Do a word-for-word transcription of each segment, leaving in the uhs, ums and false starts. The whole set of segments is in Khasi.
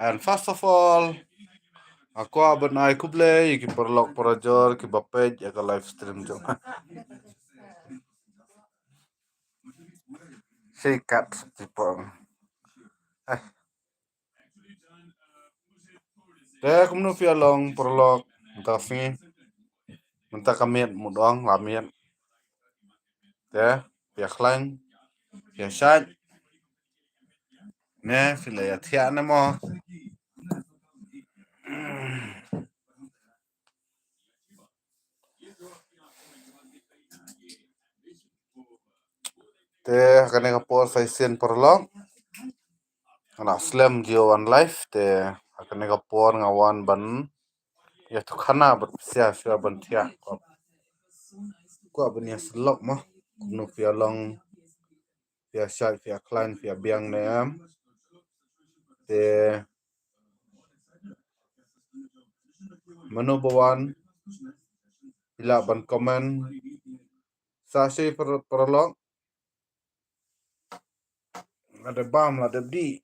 And first of all, nga kwah ban ai khublei ïa ki paralok parajor kiba peit ïa ka live stream jong nga. Shi kat sati pong. Eh. Te kumno phi ïa long paralok mynta ka sngi? Mynta ka miet mut ong la miet. Te phi ïa khlaiñ, phi ïa shait ne phi la ïa thiah ne mo? Te ha kane ka por sa shisien paralok nga la slem jia wan live, te ha kane ka por nga wan ban ïa tu khana bad pisa shuwa ban thiah. Kwah ban ïa sylok mo, kumno phi ïa long, phi ïa shait, phi ïa khlaiñ, phi ïa biang ne em. Te mano ba wan, phi lah ban comment. Sa shi par-, paralok. La dep bam, la dep dih.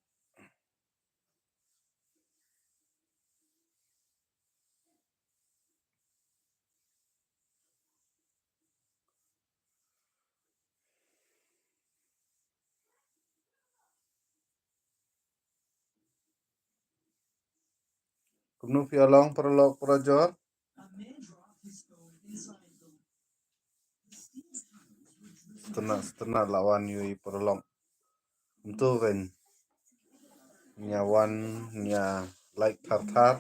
Kumno phi ïa long paralok parajor? Stena, stena la wan ïa i paralok. Mynta kan nia wan nia like thar thar,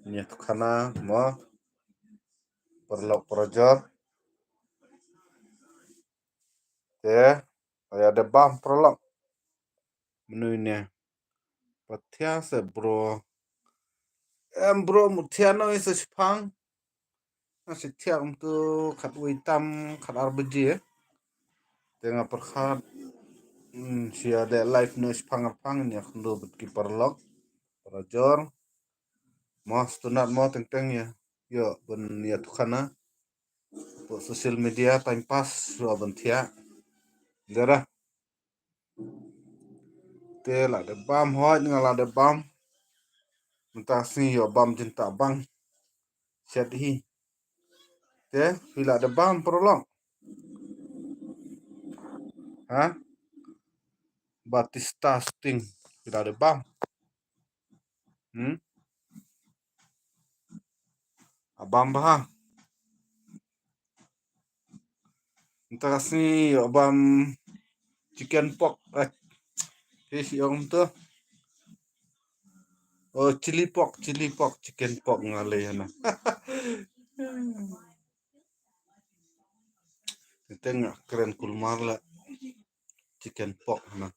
nia tu khana mo paralok parajor. Te ïa dep bam paralok. Mynta nia pathia se bro. Em bro, mut thiah noh sa shipang. Nga sa thiah kumtu khatwei tam khatar baje. Te nga pyrkhat, hmm, shu ïa leh live noh shipang arpang, ïa khyndiat bad ki paralok parajor. Mo sngewtynnat mo teng teng ïa, ïoh ban ïa tu khana. Put social media time pass shuwa ban thiah. Dara. Te la dep bam hoi, nga la dep bam. Mynta sngi ïoh bam jingtah bang. Shet hi. Te phi la dep bam paralok? Ha? Batista Sting phi la dep bam? Hmm? A bam bha. Mynta ka sngi ïoh bam chicken pork. Eh. Hi shi ong tu. Oh, chili pork, chili pork, chicken pork nga leh hana. Teng nga kren kulmar la. Chicken pork hana.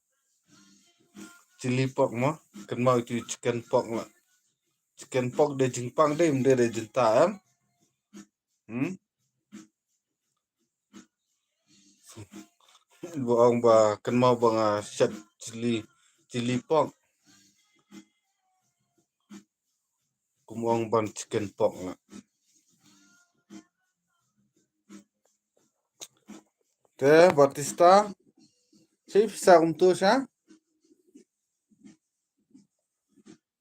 Chili pork mo, kynmaw itu chicken pork la. Chicken pork de jingpang de, ym de de jingtah em. Hmm? Ba ong ba kynmaw ba nga shet chili, chili pork. Kum ong ban chicken pork la. Te Batista. Shi pisa kumtu sha.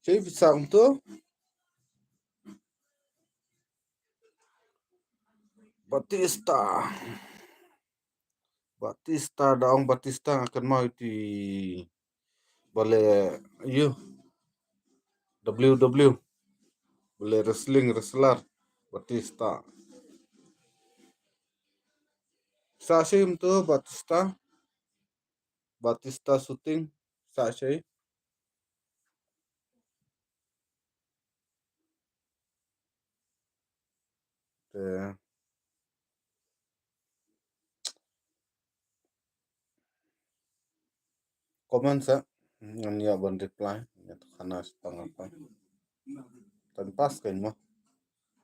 Shi pisa kumtu. Batista. Batista, da ong Batista nga kynmaw iti ba leh ïa W W. Ba leh wrestling, wrestler. Batista. Sa shi mynta Batista. Batista shooting. Sa shi. Te comment sa ngan ïa ban reply. Ïa tu khana stang apa. Time pass kein mo.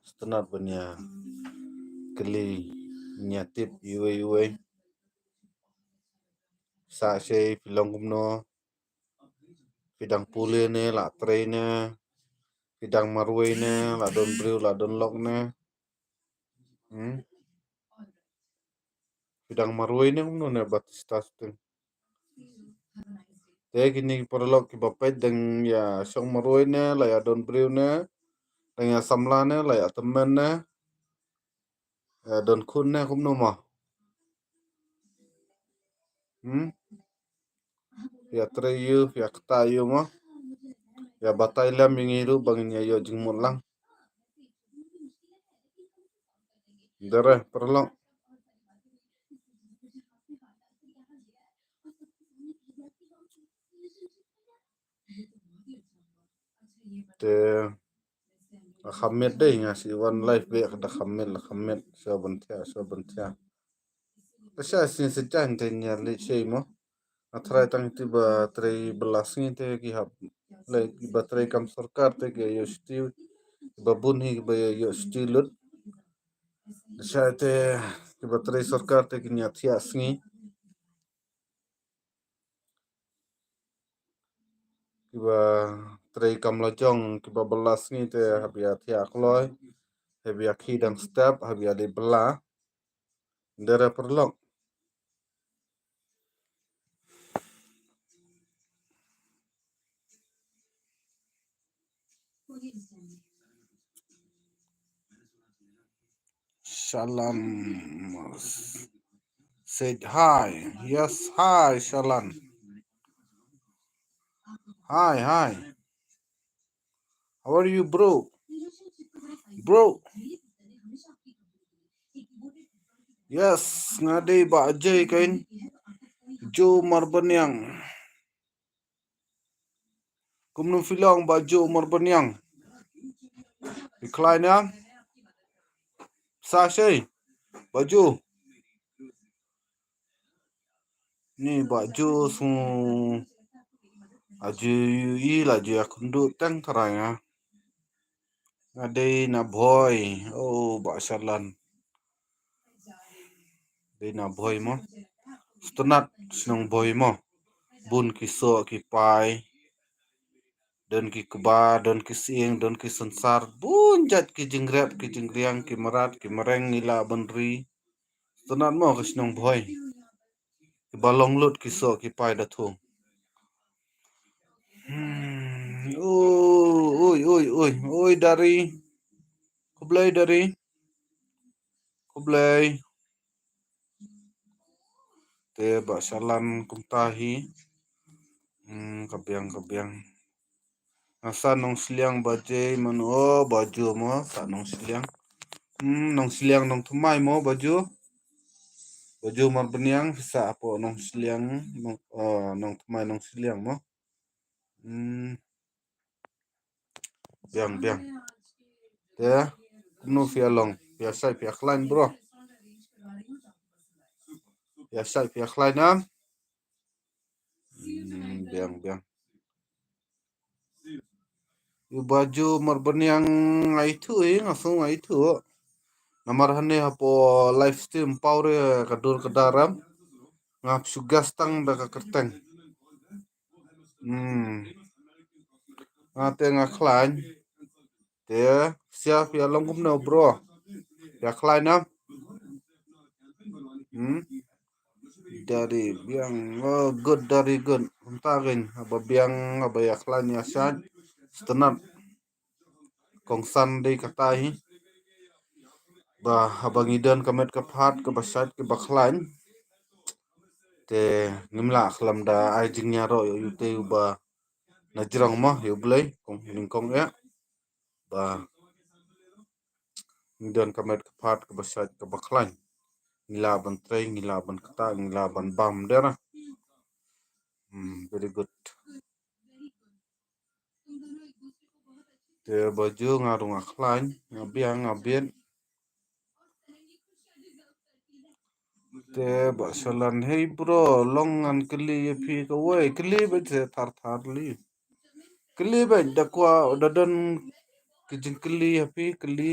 Sngewtynnat ban ïa kylli, ïa tip iwei iwei. Sa shi phi long kumno. Phi dang pule ne, la trei ne, phi dang marwei ne, la don briew, la don lok ne. Hmm? Phi dang marwei ne kumno ne Batista shooting. Te kine ki paralok kiba peit dang ïa shong marwei ne, la ïa don briew ne, dang ïa samla ne, la ïa tymmen ne, ïa don khun ne, kumno mo? Hmm? Ïa trei ïa, ïa kata ïa mo. Ïa batai lem ïa ngi ruh ba ngin ïa ïoh jingmut lang. Dere, paralok. Te la kham miet dei, nga shu wan live beit ka da kham miet, la kham miet, shu ban thiah, shu ban thiah. Te sha sien sa jan te nia leit shei mo. Nga tharai tang kito ba trei bylla sngi te ki hap, lei kiba trei kam sorkar te ki ïoh shuti, kiba bun hi kiba ïoh shuti lut. Te sha te kiba trei sorkar te ki nia thiah sngi. Kiba trei kam lajong, kiba bylla sngi te hap ïa thiah kloi, hap ïa khie dang step, hap ïa leit bylla. Dere, paralok. Shalan said hi. Yes, hi, Shalan. Hi, hi. How are you, bro? Bro. Yes, nga dei Bah Jay kein. Joe Marbaniang. Kumno phi long Bah Joe Marbaniang? Phi khlaiñ ïa? Sa shei Bah Joe. Ni Bah Joe shu, a ju i la ju ïa kynduh teng tharai nga. Nga dei na Bhoi. Oh, Bah Shalan. Dei na Bhoi mo. Sngewtynnat shnong Bhoi mo. Bun ki soh ki pai. Don ki kba, don ki sying, don ki synsar. Bun jait ki jingrep, ki jingriang, ki mrad, ki mreng ngi lah ban ri. Sngewtynnat mo ka shnong Bhoi. Kiba long lut ki soh ki pai da thung. Hmm, oi, oi, oi, oi, Dari. Khublei Dari. Khublei. Te Bah Shalan kumta hi. Hmm, ka biang, ka biang. Nga sah Nongshiliang Bah Jay, mano, oh, Bah Joe mo, sah Nongshiliang. Hmm, Nongshiliang Nongthymmai mo, Bah Joe. Bah Joe Marbaniang, sah hapoh Nongshiliang, Nong, oh, Nongthymmai Nongshiliang mo. Hmm. Biang, biang. Te, kumno phi ïa long, phi ïa shait, phi ïa khlaiñ bro. Phi ïa shait, phi ïa khlaiñ nam. Hmm, biang, biang. Ïa Bah Joe Marbaniang nga ithuh, eh, nga sngew nga ithuh. Namar hangne hapoh live stream paw re ka dur ka dar em. Nga hap shu gas tang da ka kyrteng. Hmm. Nga te nga khlaiñ. Te, sha phi ïa long kumno bro? Phi ïa khlaiñ nam? Hmm? Dari biang, oh, good, dari good. Kumta kein, haba biang, haba ïa khlaiñ ïa shait. Sngewtynnat. Kongsan dei kata hi. Ba, haba ngi don ka met ka phad, kaba shait, kaba khlaiñ. Te, ngim lah khlem da ai jingïaroh ïa uto uba na jrong mo, ïa U Blei, kong, nyngkong eh. Ba ngi don ka met ka phad kaba shait kaba khlaiñ. Ngi lah ban trei, ngi lah ban ktah, ngi lah ban bam dera. Hmm, very good. Te Bah Joe nga ruh nga khlaiñ, nga biang, nga biang. Te Bah Shalan, hey bro, long ngan kylli ïa phi kawei, kylli beit te thar thar li. Kylli beit da kwah, da don ki jingkylli ïa phi, kylli.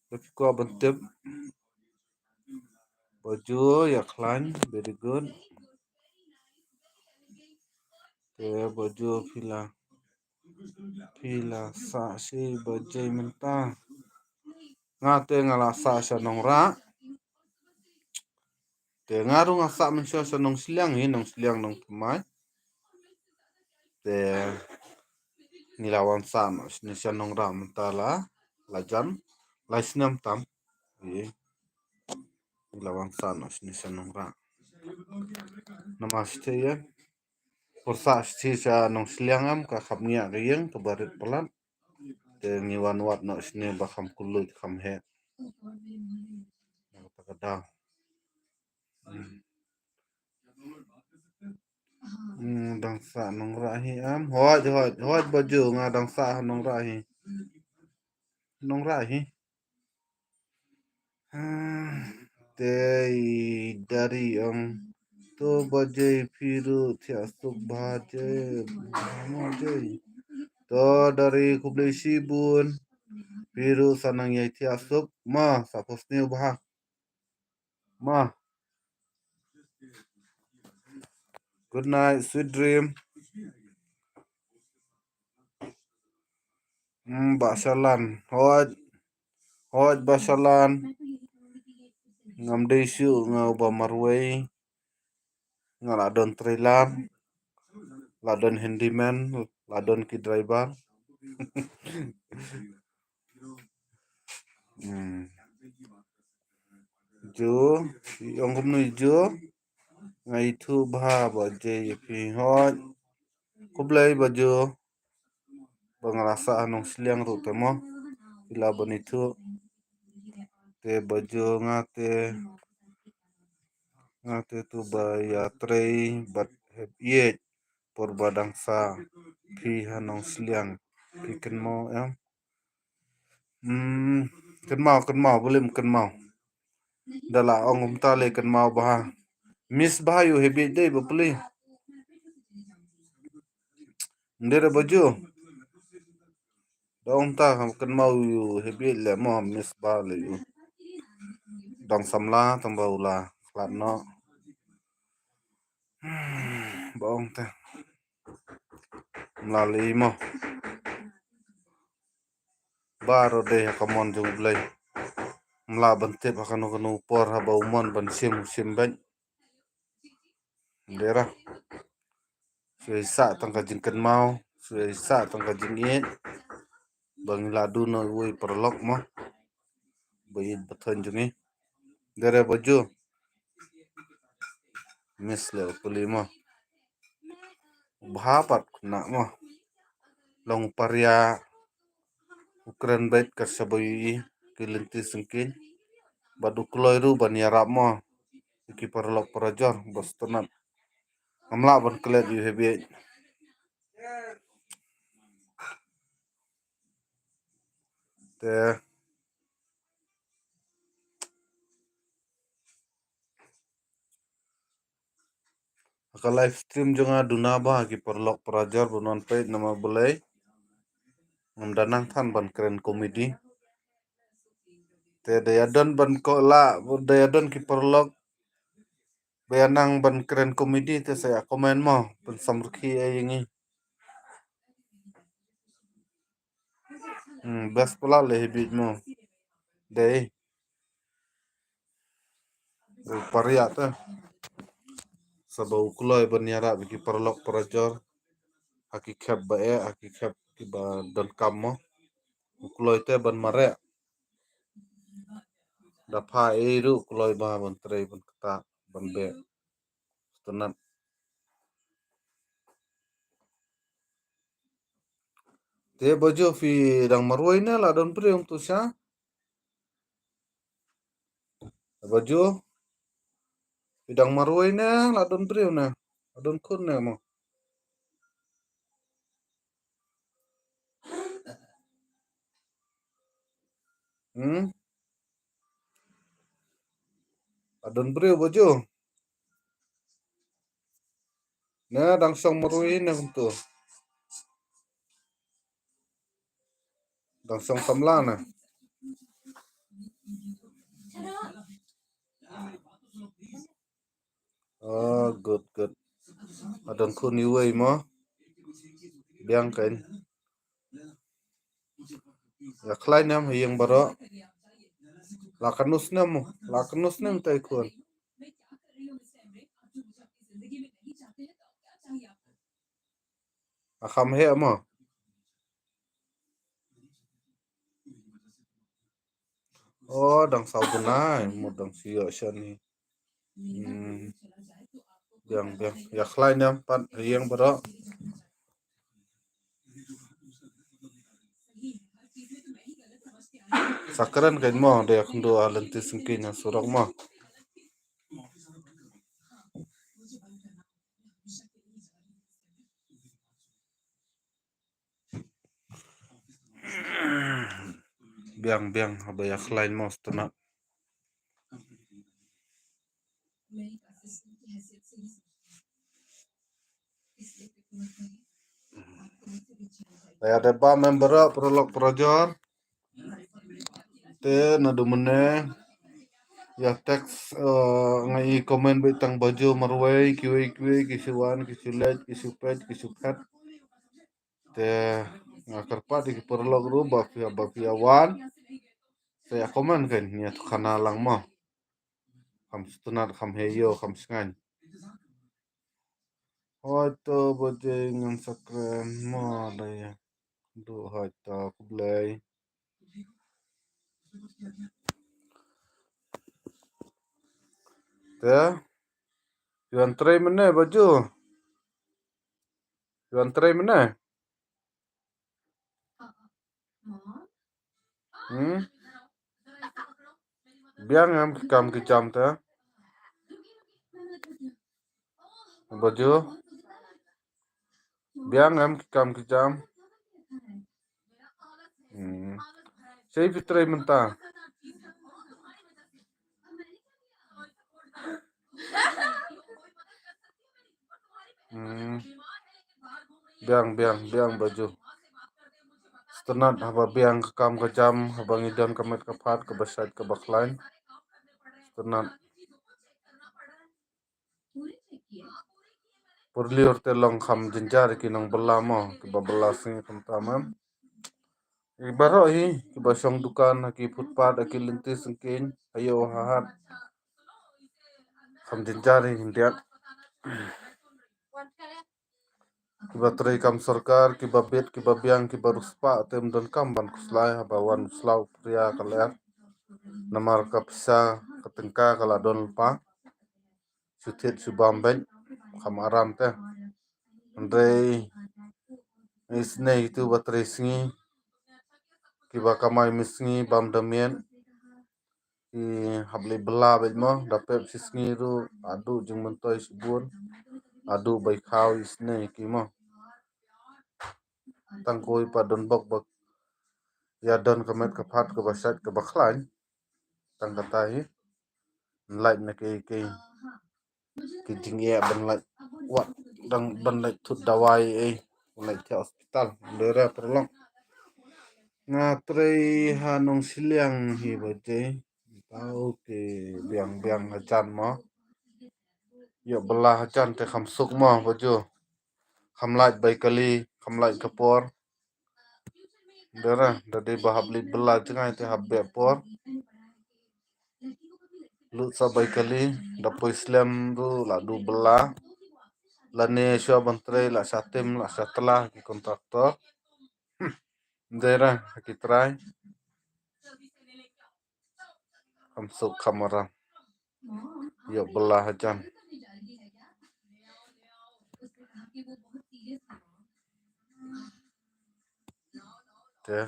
Da phi kwah ban tip. Bah Joe ïa khlaiñ, very good. Te Bah Joe phi la, phi la sah shi Bah Jay mynta. Nga te nga la sah sha Nongrah. Te nga ruh nga sah mynshuwa sha Nongshiliang hi, Nongshiliang Nongthymmai. Te ngi la wan sah noh shane sha Nongrah mynta la, la jan lai snem tam. Ngi la wan sah noh shane sha Nongrah. Namar shatei ïa, por sah shatei sha Nongshliang em, ka khapngiah ka ïing kaba rit palat. Te ngi wan wad noh shane ba kham kylluid kham heh. Kata ka daw. Hmm, dang sah Nongrah hi em. Hooid, hooid, hooid Bajo, nga dang sah Nongrah hi. Nongrah hi. Ah, te i Dari ong. To Bajo phi ruh thiah suk Bajo. Mo Bajo. To Dari khublei shibun. Phi ruh sa nang ïai thiah suk. Ma, sa pos niu bha. Ma. Good night, sweet dream. Hmm, Bah Shalan. Hooid. Hooid, Bah Shalan. Ngam dei shuh nga uba marwei. Nga la don trailer. La don handyman. La don ki driver. Hmm. Ju, i ong kumno i Ju? Nga ithuh bha Bajo ïa phi. Hooid. Khublei Bajo. Ba nga la sah ha Nongshliang ruh te mo. Phi lah ban ithuh. Te Bajo nga te, nga te tu ba ïatrei bad hep ïeit por ba dang sah phi ha Nongshliang. Phi kynmaw em? Hmm, kynmaw, kynmaw, balei ym kynmaw. Da la ong kumta lei kynmaw bha. Miss bha ïa u Hebiej dei ba pli. Ym dei re Bajo. Da ong kumta kam kynmaw ïa u Hebiej lei mo, miss bha lei u. Dang samla tang ba u la khlad noh. Ba ong te. Ym lah lei mo. Baroh dei ha ka mon jong U Blei. Ym lah ban tip ha kano kano por haba u mon ban shim u shim beit. Dei ra. Shu ïa sah tang ka jingkynmaw, shu ïa sah tang ka jingïeit. Ba ngi la duh noh uwei u paralok mo. Ba ïeit ba thoiñ jong ngi. Dei re Bajo. Miss lei u pli mo. U bha pat khynnah mo. Long u paria. U kren beit kat shaba ïohi ki lynti syngkien. Bad u kloi ruh ban ïarap mo. Ïa ki paralok parajor ba sngewtynnat. Ngam lah ban klet ïa u Hebiej. Te ha ka live stream jong nga duna bha ki paralok parajor ba wan peit namar balei ngam da nang than ban kren komedi. Te da ïa don ban ko la, da ïa don ki paralok ba ïa nang ban kren komedi te sa ïa comment mo, pynsamrkhie ïa ngi. Hmm, best pala lei Hebiej mo. Dei. U paria te. Saba u kloi ban ïarap ïa ki paralok parajor. Ha ki khep ba eh, ha ki khep kiba donkam mo. U kloi te ban mareh. Da pha ei ruh u kloi bha ban trei ban ktah ban beh. Sngewtynnat. Te Bajo phi dang marwei ne la don briew tu sha? Bajo phi dang marwei ne la don briew ne? La don khun ne mo? Hmm? La don briew Bajo? Ne dang shong marwei ne kumtu? Dang shong samla ne? Oh, good, good. La don khun iwei mo? Biang kein. Ïa khlaiñ ne em ha ïing baroh? La katno snem mo? La katno snem te i khun? A kham heh mo. O, dang saw bnai, mut dang shu ïoh shon hi. Hmm. Biang, biang. Ïa khlaiñ ïa pat ïeng baroh. Sa kren kein mo, da ïa khynduh ha lynti syngkien ha surok mo. Biang, biang, haba ïa khlaiñ mo sngewtynnat. Ïa dei ba member, paralok parajor. Te naduh mynne ïa text, eh, nga i comment beit tang Bajur marwei, kiwei kiwei ki shu wan, ki shu leit, ki shu peit, ki shu phet. Te nga kyrpad ïa ki paralok ruh ba phi, ba phi ïa wan. Sa ïa comment kein, ïa tu khana lang mo. Kham sngewtynnat, kham heh ïoh, kham shngaiñ. Hooid to Bajur, ngam sa kren mo, da ïa duh hooid to, khublei. Te wan trei mynne Bajur. Wan trei mynne. Hmm? Biang em ki kam ki jam te Bajur. Biang em ki kam ki jam. Hmm. Sei phi trei mynta. Hmm. Biang, biang, biang Bajur. Sngewtynnat haba biang ka kam ka jam, haba ngi don ka met ka phad, kaba shait kaba khlaiñ. Sngewtynnat. Pyrliew te long kham jynjar ki nongbylla mo, kiba bylla sngi kumta mo. Ki baroh hi, kiba shong dukan ha ki footpath, ha ki lynti syngkien, ha ïew ha hat. Kham jynjar hi khyndiat. Kiba trei kam sorkar, kiba bit, kiba biang, kiba riewspah, te ym don kam ban khuslai haba wan u slaw u pria ka lyer. Namar ka pisa, ka tyngka ka la don lypa. Shu thied shu bam beit, kham aram te. Hynrei isynei itu ba trei sngi, kiba kamai misngi bam da miet, ki hap leit bylla beit mo, da pep shi sngi ruh haduh jingmyntoi shibun, haduh bai khaw isynei ki mo. Tang kawei pat don bok bok ïa don ka met ka phad kaba shait kaba khlaiñ. Tang kata hi. Lait na ki, ki, ki jingeh ban lait wat dang ban lait thut dawai ei, ban lait thiah hospital. Dei re paralok. Nga trei ha Nongshiliang hi Bajur. Tau ki biang biang hajan mo. Ïoh bylla hajan te kham suk mo Bajur. Kham lait bai kali, kham lait ka por. Dei re, da dei ba hap leit bylla jngai te hap beh por. Lut sa bai kali, da poi slem ruh la duh bylla. Lane shuwa ban trei la sha tim, la sha tla ki contractor. Dei re, ha ki trai. Kham suk kham aram. Ïoh bylla hajan. Te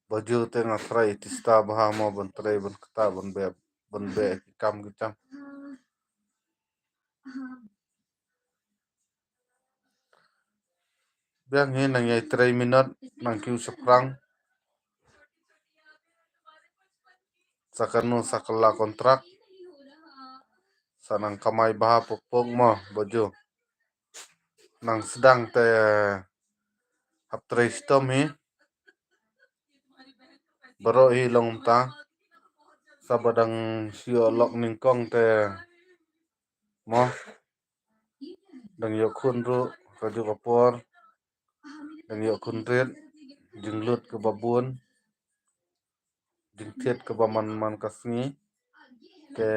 Bajur te nga trai tista bha mo ban trei ban kta ban beh, ban beh ki kam ki jam. Biang hi nang ïai trei minot nang kiew shaphrang. Sa kano sa kylla kontrak. Sa nang kamai bha pok pok mo Bajur. Nang sdang te hap trei shitom hi. Baroh hi long mynta. Sa ba dang shu lok nyngkong te mo. Dang ïoh khun ruh ka juk ka por. Dang ïoh khun rit. Jinglut kaba bun. Jingthied kaba man man ka sngi. Te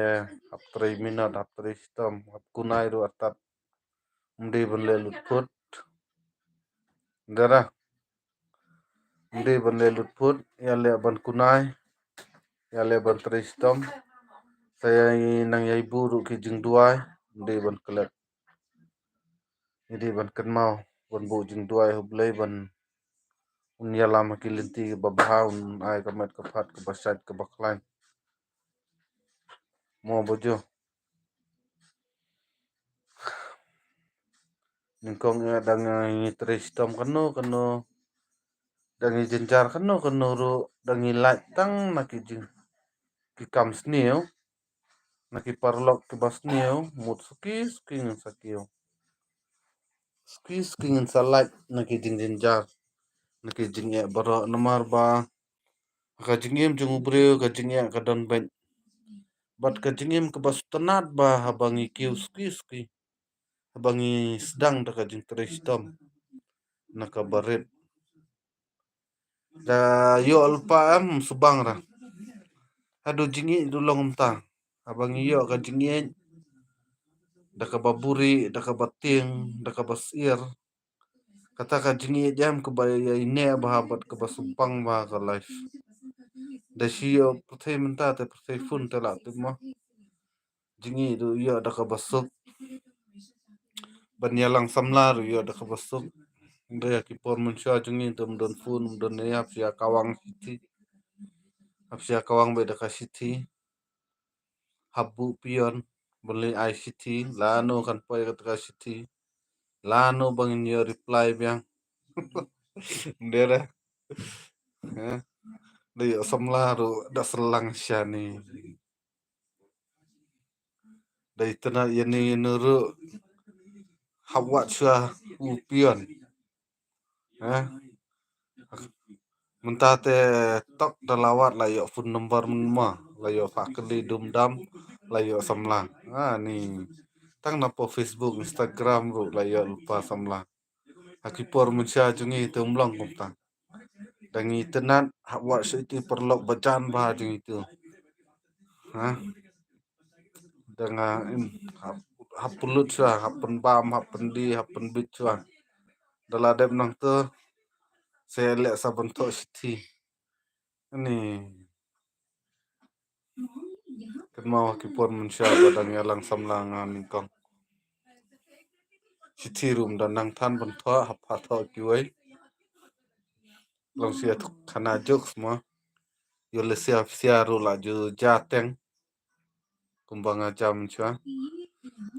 hap trei minot, hap trei shitom, hap kunai ruh artat. Ym dei ban leh lut kut. Dara. Ym dei ban leh lut put, ïaleh ban kunai, ïaleh ban trei shitom. Sa ïa nang ïa buh ruh ki jingduwai, ym dei ban klet. Ngi dei ban kynmaw ban buh jingduwai ha U Blei ban un ïalam ha ki lynti kiba bha, un ai ka met ka phad kaba shait kaba khlaiñ. Mo Bajo. Nyngkong eh dang ngi trei shitom kano kano, dang ngi jynjar kano kano ruh, dang ngi lait tang na ki jing, ki kam sniew, na ki paralok kiba sniew, mut suki suki ngin sa kiew. Suki suki ngin sa lait na ki jingjynjar, na ki jingeh baroh, namar ba ka jingim jong u briew, ka jingeh ka don beit. Bad ka jingim kaba sngewtynnat ba haba ngi kiew suki suki, haba ngi sdang da ka jingtrei shitom na kaba rit. Da ïoh lypa em, shu bang ra. Haduh jingïeit ruh long kumta. Haba ngi ïoh ka jingïeit, da kaba buhrieh, da kaba tieng, da kaba sheptieng, kata ka jingïeit em kaba ïaineh bha bad kaba shu bang bha ka life. Da shu ïoh pyrthei mynta te pyrthei pun te lah tip mo. Jingïeit ruh ïoh da kaba suk. Ban ïalang samla ruh ïoh da kaba suk. Hynrei ha ki por mynshuwa jong ngi te ym don phone, ym don ne ïa, hap shu ïa kawang shithi. Hap shu ïa kawang beit da ka shithi. Hap buh pion ban leit ai shithi, lano kan poi kata ka shithi, lano ba ngin ïoh reply biang. Ym dei re. Eh, da ïoh samla ruh da shu lang shane. Da itynnad ïa ne ïa ne ruh, hap wad shuwa u pion. Eh? Mynta te tok da la wad la ïoh phone number mynta, la ïoh phah kylli dum dam, la ïoh samla. Ah, ni. Tang na poh Facebook, Instagram ruh la ïoh lypa samla. Ha ki por mynshuwa jong ngi te ym long kumta. Da ngi itynnad, hap wad shuh ïa ki paralok ba jan bha jong ngi te. Ha? Da nga, em, hap, hap pynlut shuwa, hap pynbam, hap pyndie, hap pynbit shuwa. Da la dep nangta, sa leh sa ban thoh shithi. Ani. Kynmaw ha ki por mynshuwa ba dang ïalang samla nga nyngkong. Shithi ruh ym don nang than ban thoh, hap thoh kiwei. Long shu ïa thoh khana jokes mo. Ïoh lehse pisa ruh la ju ja teng. Kumba nga ja mynshuwa.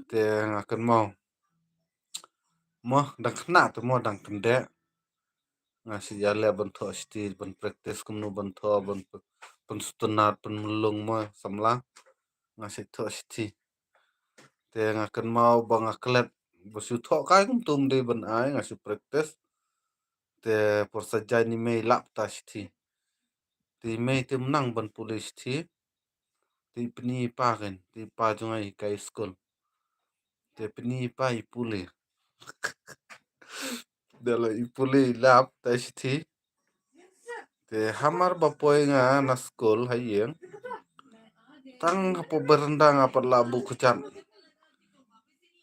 Te nga kynmaw. Mo, dang khynnah te mo, dang kyndeh. Nga shu ïaleh ban thoh shithi, ban practice kumno ban thoh, ban, ban sngewtynnad, ban mlung mo samla. Nga shu thoh shithi. Te nga kynmaw ba nga klet ba shu thoh kai kumto ym dei ban ai, nga shu practice. Te por sa jaiñ i mei lap ta shithi. Te i mei te ym nang ban pule shithi. Te i pyni i pa kein, te i pa jong nga i hikai skul. Te pyni i pa i pule. Da la i pule i lap ta shithi. Te hamar ba poi nga na skul ha ïing. Tang hapoh baranda nga pat la buh kjat.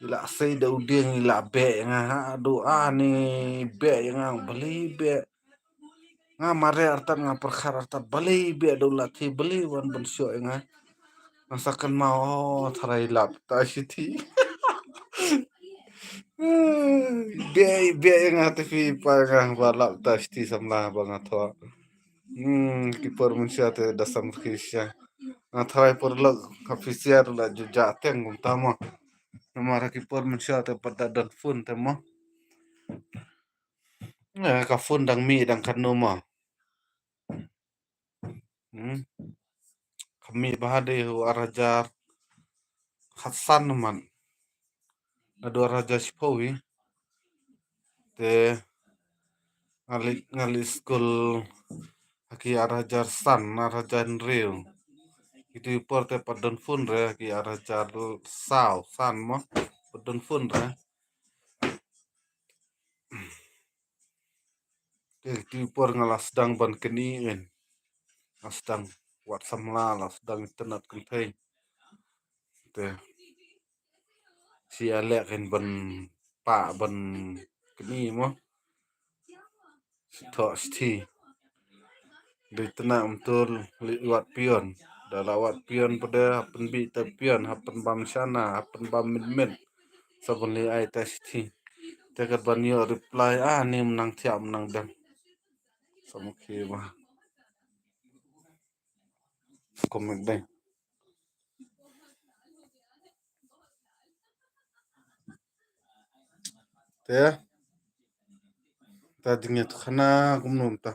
I la sei da u dieng i la beh ïa nga, haduh ani beh ïa nga, balei beh. Nga mareh artat, nga pyrkhat artat, balei beh da u lathi, balei wan ban shoh ïa nga. Nga sa kynmaw, oh, tharai lap ta shithi. Beh, beh ïa nga te phi pa nga ba lap ta shithi samla ba nga thoh. Hmm, ki por mynshuwa te da samrkhie shisha. Nga tharai paralok ha phi sha ruh la ju ja teng kumta mo. Namar ha ki por mynshuwa te pat da don phone te mo. Eh, ka phone dang mih dang katno mo. Hmm. Ka mih bha dei u ar hajar khatsan man. Naduh ar hajar shiphew hi. Te nga leit, nga leit skul ha ki ar hajar san, ar hajar hynriew. Kito ki por te pat don phone re, ha ki ar hajar saw, san mo, pat don phone re. Te kito ki por nga la sdang ban kynnoh in. Nga sdang wad samla, la sdang itynnad kynthei. Te shu ïaleh kein ban pah ban kynnoh mo. Thoh shithi. Dei tnat mynta leit wad pion. Da la wad pion pat de ha pynbit te pion, ha pynbam shana, ha pynbam mit mit. Sa ban leit ai te shithi. Te kat ban ïoh reply, ah, ni mynta thiah mynta dang. Sa ma ki ba. Comment dei. Te ta jingïatkhana kumno mynta.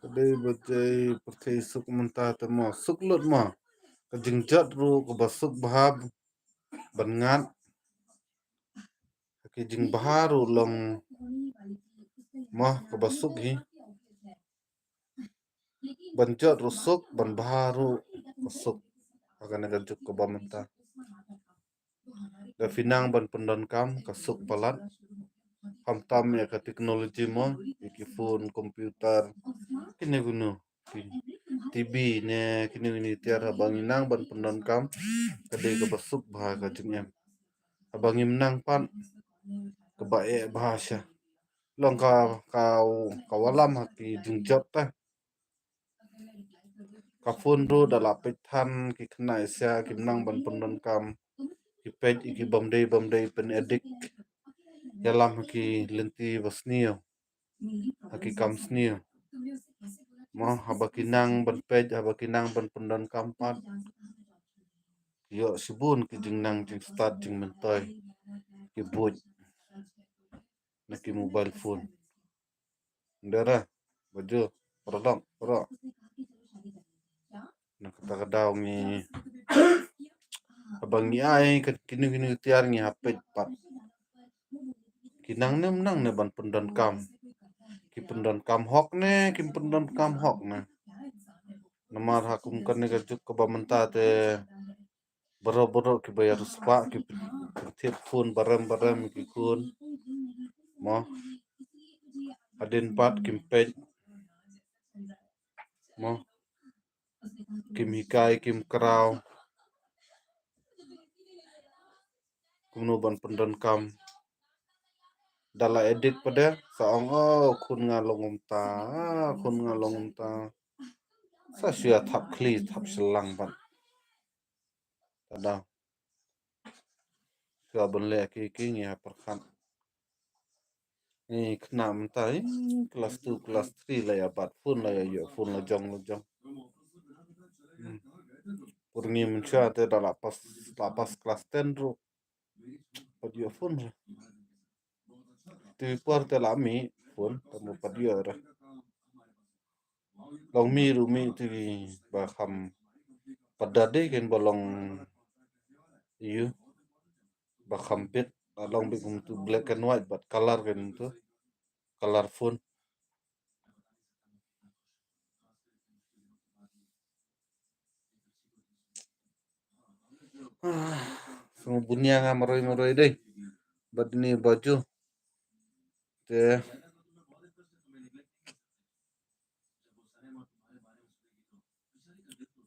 Ka dei ba jai pyrthei suk mynta te mo, suk lut mo. Ka jingjot ruh kaba suk bha ban ngat. Ka jingbha ruh long mo kaba suk hi. Ban jot ruh suk, ban bha ruh ka suk. Ha kane ka juk kaba mynta. Da phi nang ban pyndonkam ka suk palat. Khamtam ïa ka technology mo, ïa ki phone, computer, kine kine, ki T V ne, kine kine tiar haba ngi nang ban pyndonkam, ka dei kaba suk bha ka jingim. Haba ngim nang pat, kaba eh bha sha. Long ka, ka, ka wallam ha ki jingjot te. Ka phone ruh da la peit than ki khynnah sha kim nang ban pyndonkam. Ki peit ïa ki bym dei bym dei, pyn addict. Ïalam ha ki lynti ba sniew. Ha ki kam sniew. Mo haba ki nang ban peit, haba ki nang ban pyndonkam pat. Ïoh shibun ki jingnang jingstad jingmyntoi. Ki buit. Na ki mobile phone. Ndera, Bajur, paralok, paralok. Na kata ka daw ngi, haba ngi ai ka kine kine tiar ngi hap peit pat. Ki nang ne ym nang ne ban pyndonkam. Ki pyndonkam hok ne, kim pyndonkam hok ne. Namar ha kum kane ka juk kaba mynta te baroh baroh kiba ïariewspah ki pyn-, ki thied phone barem barem ki khun. Mo. Hadien pat kim peit. Mo. Kim hikai, kim kraw. Kumno ban pyndonkam. Da la addict pat de, sa ong, oh, khun nga long kumta, khun nga long kumta. Sa shu ïa thap khlieh, thap shyllang pat. Tada. Shu ïa ban leh ki ki ngi ïa pyrkhat. Ngi khynnah mynta, eh, class two, class three la ïa bat phone, la ïa ïoh phone la jong la jong. Hmm. Por ngi mynshuwa te da la pass, la pass class ten ruh. Pat ïoh phone ruh. Te por te la mih phone, te mo pat ïoh ruh. Long mih ruh mih te ba kham pat da dei ken ba long ïa ba kham peit, long beit kumtu black and white bad color ken tu. Color phone. Ah, sngewbha ïa nga marwei marwei dei. Bad ine i Bajur. Te.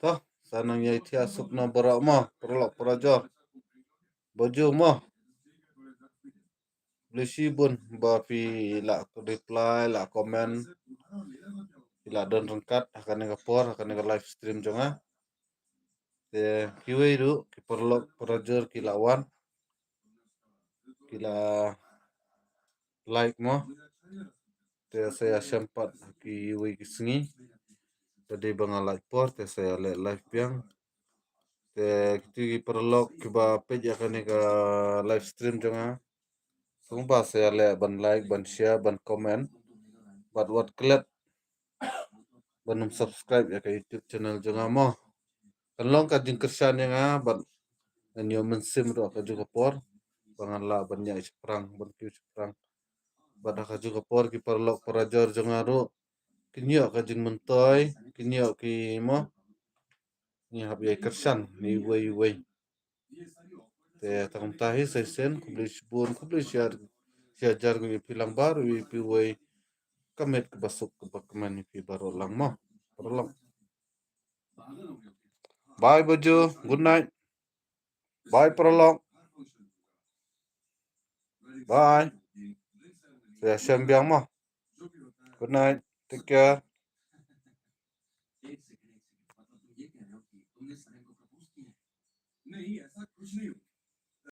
To, sa nang ïai thiah suk na baroh mo, paralok parajor. Bajur mo. Khublei shibun ba phi la reply, la comment. Phi la don ryngkat ha kane ka por, ha kane ka live stream jong nga. Te kiwei ruh ki paralok parajor ki la wan, ki la like mo. Te sa ïa shem pat kiwei ki sngi. Te dei ba nga la ïoh por te sa ïa leh live biang. Te kito ki paralok kiba peit ïa kane ka live stream jong nga, sngewbha sa ïa leh ban like, ban share, ban comment. Bad wat klet ban ym subscribe ïa ka YouTube channel jong nga mo. Kan long ka jingkyrshan ïa nga bad ngan ïoh mynsiem ruh ha kajuh ka por ba ngan lah ban ïaid shaphrang, ban kiew shaphrang. Bad ha kajuh ka por ki paralok parajor jong nga ruh kin ïoh ka jingmyntoi, kin ïoh ki mo. Ngi hap ïai kyrshan na iwei iwei. Te tang kumta hi sa shisien, khublei shibun, khublei shihajar, shihajar ngut ïa phi lang baroh, ïa phi wei. Ka met kaba suk kaba kmen ïa phi baroh lang mo. Paralok. Bye Bajur, good night. Bye paralok. Bye. Sa ïa shem biang mo. Good night. Take care.